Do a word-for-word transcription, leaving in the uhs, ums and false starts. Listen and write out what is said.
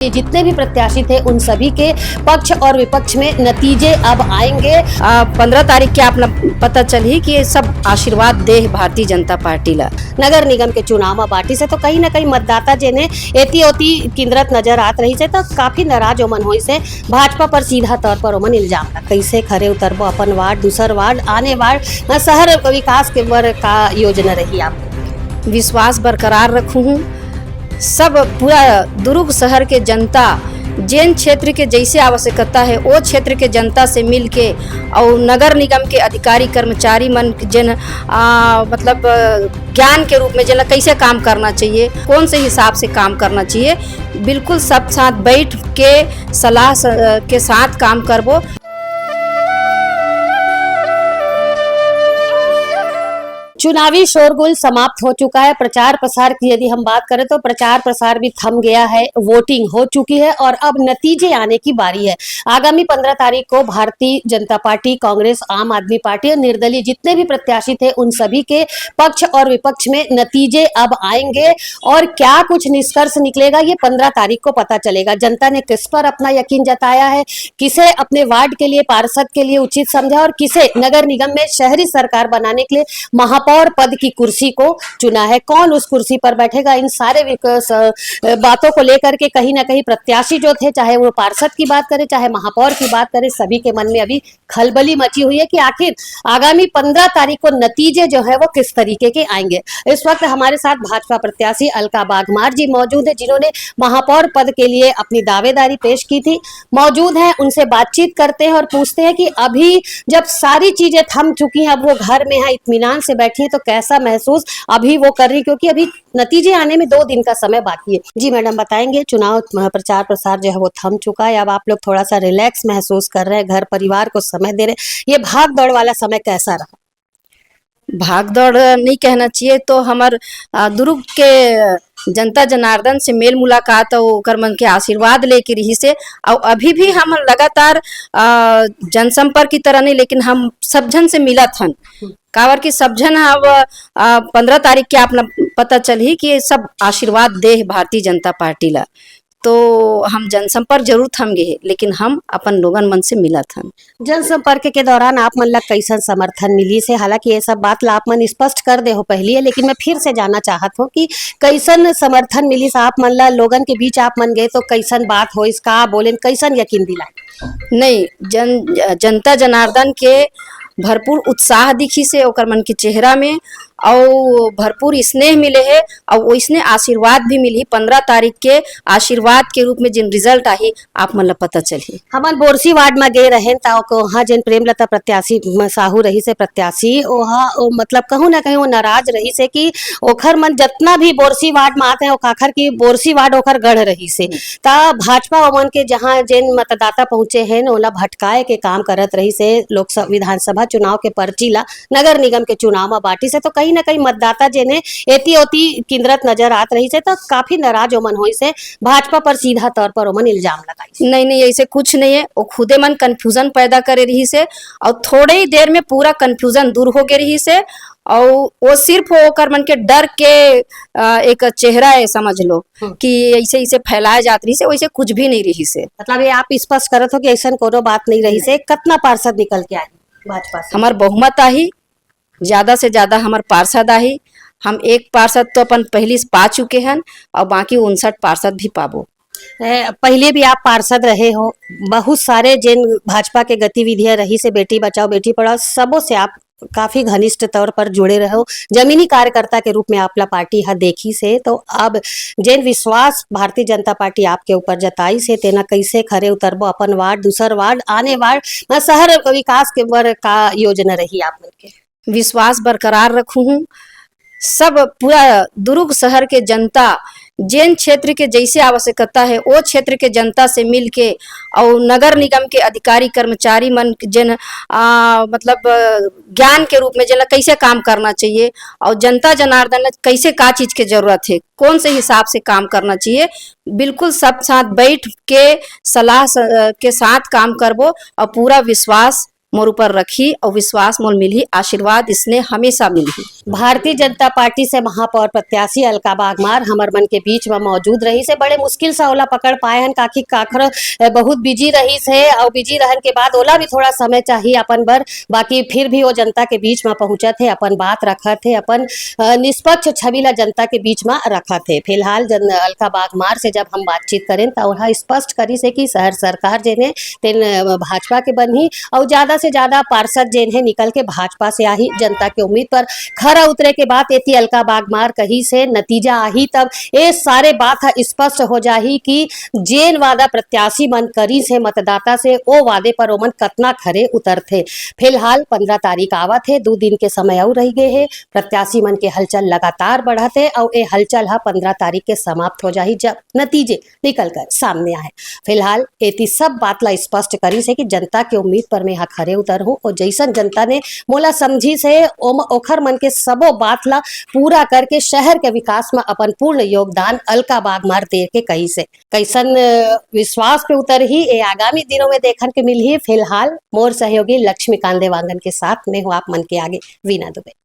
जितने भी प्रत्याशी थे, उन सभी के पक्ष और विपक्ष में नतीजे अब आएंगे। पंद्रह तारीख के आप ल पता चलही कि ये सब आशीर्वाद दे हे भारतीय जनता पार्टी ला। नगर निगम के चुनाव म बांटिस हे, तो कहीं ना कहीं मतदाता जेन हे एती ओती किंदरत नजर आत रहिस हे, तो काफी नाराज ओमन होइस हे। भाजपा पर सीधा तौर पर ओमन इल्जाम लगा। कैसे खरे उतरबो अपन वार्ड, दूसर वार्ड, आने वार्ड, अ, शहर विकास के बर का योजना रही आपको? विश्वास बरकरार रखूं हूँ। सब पूरा दुर्ग शहर के जनता, जेन क्षेत्र के जैसे आवश्यकता है, वो क्षेत्र के जनता से मिलके और नगर निगम के अधिकारी कर्मचारी मन जेन, आ, मतलब, अ, ज्ञान के रूप में जेला कैसे काम करना चाहिए, कौन से हिसाब से काम करना चाहिए, बिल्कुल सब साथ बैठ के सलाह स-, के साथ काम करबो। चुनावी शोरगुल समाप्त हो चुका है। प्रचार प्रसार की यदि हम बात करें तो प्रचार प्रसार भी थम गया है, वोटिंग हो चुकी है और अब नतीजे आने की बारी है। आगामी पंद्रह तारीख को भारतीय जनता पार्टी, कांग्रेस, आम आदमी पार्टी और निर्दलीय जितने भी प्रत्याशी थे, उन सभी के पक्ष और विपक्ष में नतीजे अब आएंगे और क्या कुछ निष्कर्ष निकलेगा, ये पंद्रह तारीख को पता चलेगा। जनता ने किस पर अपना यकीन जताया है, किसे अपने वार्ड के लिए, पार्षद के लिए उचित समझा और किसे नगर निगम में शहरी सरकार बनाने के लिए महापौर पद की कुर्सी को चुना है, कौन उस कुर्सी पर बैठेगा, इन सारे विक-, स-, बातों को लेकर के कहीं ना कहीं प्रत्याशी जो थे, चाहे वो पार्षद की बात करें, चाहे महापौर की बात करें, सभी के मन में अभी खलबली मची हुई है कि आखिर आगामी पंद्रह तारीख को नतीजे जो है वो किस तरीके के आएंगे। इस वक्त हमारे साथ भाजपा प्रत्याशी अलका बागमार जी मौजूद है, जिन्होंने महापौर पद के लिए अपनी दावेदारी पेश की थी। मौजूद हैं, उनसे बातचीत करते हैं और पूछते हैं कि अभी जब सारी चीजें थम चुकी हैं, अब वो घर में हैं, इत्मीनान से बैठी हैं, तो कैसा महसूस अभी वो कर रही, क्योंकि अभी नतीजे आने में दो दिन का समय बाकी है। जी मैडम, बताएंगे, चुनाव, अ, प्रचार प्रसार जो है वो थम चुका है, अब आप लोग थोड़ा सा रिलैक्स महसूस कर रहे हैं, घर परिवार को समय दे रहे हैं, ये भाग दौड़ वाला समय कैसा रहा? भाग दौड़ नहीं कहना चाहिए, तो हमर, अ, दुर्ग के जनता जनार्दन से मेल मुलाकात अउ ओकर मन के आशीर्वाद लेके रहिस हे। अउ अभी भी हम लगातार, अ, जनसंपर्क की तरह नहीं, लेकिन हम सब झन से मिलत हन। हम्म। काबर कि सब झन ह अब, अ, पंद्रह तारीख के आप ल पता चलही कि सब आशीर्वाद दे हे भारतीय जनता पार्टी ला। तो हम जनसंपर्क जरूर थम गे हे, लेकिन हम अपन लोगन मन से मिलत हन। जनसंपर्क के दौरान आप मन ला कैसन समर्थन मिलिस हे? हालांकि ये सब बात ला आप मन स्पष्ट कर दे हो पहली, लेकिन मैं फिर से जानना चाहत हूँ कि कैसन समर्थन मिलिस आप मन ला? लोगन के बीच आप मन गए तो कैसन बात होइस, का बोलेन, कैसन यकीन दिलाए? नहीं, जन-, जनता जनार्दन के भरपूर उत्साह दिखिस हे ओकर मन के चेहरा में, अउ भरपूर स्नेह मिले हे, अउ ओइसने आशीर्वाद भी मिलही। पंद्रह तारीख के आशीर्वाद के रूप में जेन रिजल्ट आही, आप मन ला पता चलही। हमन बोरसी वार्ड म गे रहेन, त ओक-, वहाँ जेन प्रेमलता प्रत्याशी म-, साहू रहिस हे प्रत्याशी, ओहा, ओ, मतलब, कहूँ ना कहीं वो नाराज रहिस हे कि ओखर मन जतना भी बोरसी वार्ड म आते हैं, ओ काखर की बोरसी वार्ड ओखर गढ़ रहिस हे। हम्म। त भाजपा ओमन के जहाँ जेन मतदाता पहुँचे हैं, ओला भटकाए के काम करत रहिस हे। लोकसभा, विधानसभा चुनाव के पर्ची ला नगर निगम के चुनाव म बांटिस हे, तो कहीं ना कहीं मतदाता जेन हे एती ओती किंदरत नजर आत रहिस हे, तो काफी नाराज ओमन होइस हे, भाजपा पर सीधा तौर पर ओमन इल्जाम लगाइस। नहीं, नहीं, ऐसे कुछ नहीं है, वो खुदे मन कन्फ्यूजन पैदा करे रहिस हे, और थोड़े ही देर में पूरा कन्फ्यूजन दूर हो गए रहिस हे, और वो सिर्फ ओकर मन के डर के, अ, एक चेहरा है, समझ लो, हम्म। कि ऐसे, ऐसे फैलाए जात रहिस हे, वैसे कुछ भी नहीं रहिस हे। मतलब, ये आप स्पष्ट करत हो कि ऐसन कोनो बात नहीं रहिस हे। नहीं। कितना पार्षद निकल के आही भाजपा से? हमार बहुमत आही, ज्यादा से ज्यादा हमर पार्षद आही। हम एक पार्षद तो अपन पहली से पा चुके हन और बाकी उनसठ पार्षद भी पाबो। ए, पहले भी आप पार्षद रहे हो, बहुत सारे जेन भाजपा के गतिविधियां रहिस हे, बेटी बचाओ बेटी पढ़ाओ, सबों से आप काफी घनिष्ठ तौर पर जुड़े रहे हो, जमीनी कार्यकर्ता के रूप में आप ला पार्टी ह देखिस हे, तो अब जेन विश्वास भारतीय जनता पार्टी आपके ऊपर जताइस हे, तेना कैसे खरे उतरबो अपन वार्ड, दूसर वार्ड, आने वार्ड, अ, शहर विकास के बर का योजना रही आप मन के? विश्वास बरकरार रखूं हूँ। सब पूरा दुर्ग शहर के जनता जेन क्षेत्र के जैसे आवश्यकता है, वो क्षेत्र के जनता से मिलके और नगर निगम के अधिकारी कर्मचारी मन जेन, आ, मतलब, अ, ज्ञान के रूप में जेला कैसे काम करना चाहिए और जनता जनार्दन ला कैसे का चीज के जरूरत है, कौन से हिसाब से काम करना चाहिए, बिल्कुल सब साथ बैठ के सलाह स-, के साथ काम करबो और पूरा विश्वास मोर ऊपर रखी अउ विश्वास मोल मिलही, आशीर्वाद इसने हमेशा मिलही। भारतीय जनता पार्टी से महापौर प्रत्याशी अलका बागमार हमर मन के बीच म मौजूद रहिस हे। बड़े मुश्किल से ओला पकड़ पाए हन, काकि काखर, अ, बहुत बिजी रहिस हे अउ बिजी रहन के बाद ओला भी थोड़ा समय चाहिए अपन बर, बाकी फिर भी वो जनता के बीच म पहुंचत हे, अपन बात रखत हे, अपन, अ, निष्पक्ष छवि ला जनता के बीच म रखत हे। फिलहाल जन, अलका बागमार से जब हम बातचीत करेन त ओला स्पष्ट करिस हे कि शहर सरकार जेन हे तेन, अ, भाजपा के बनही अउ ज्यादा से ज्यादा पार्षद जेन हे निकल के भाजपा से आही। जनता के उम्मीद पर खरा उतरे के बाद एती अलका बागमार कहिस हे, नतीजा आही तब ए सारे बात ह स्पष्ट हो जाही कि जेन वादा प्रत्याशी मन करिस हे मतदाता से, ओ वादे पर ओमन कतना खरे उतरथे। फिलहाल पंद्रह तारीख आवत हे, दू दिन के समय अउ रहि गे हे। प्रत्याशी मन के हलचल लगातार बढ़त हे अउ ए हलचल ह पंद्रह तारीख के समाप्त हो जाही, जब नतीजे निकल कर सामने आए। फिलहाल एती सब बात ला स्पष्ट करिस हे कि जनता के उम्मीद पर में हा खरे उतरहूं अउ जैसन जनता ने मोला समझिस हे, ओम-, ओखर मन के सबो बात ला पूरा करके शहर के विकास म अपन पूर्ण योगदान अलका बागमार दे के कहिस हे। कैसन, अ, विश्वास पे उतरही, ए आगामी दिनों में देखन के मिलही। फिलहाल मोर सहयोगी लक्ष्मीकांत देवांगन के साथ में हूँ आप मन के आगे वीना दुबे।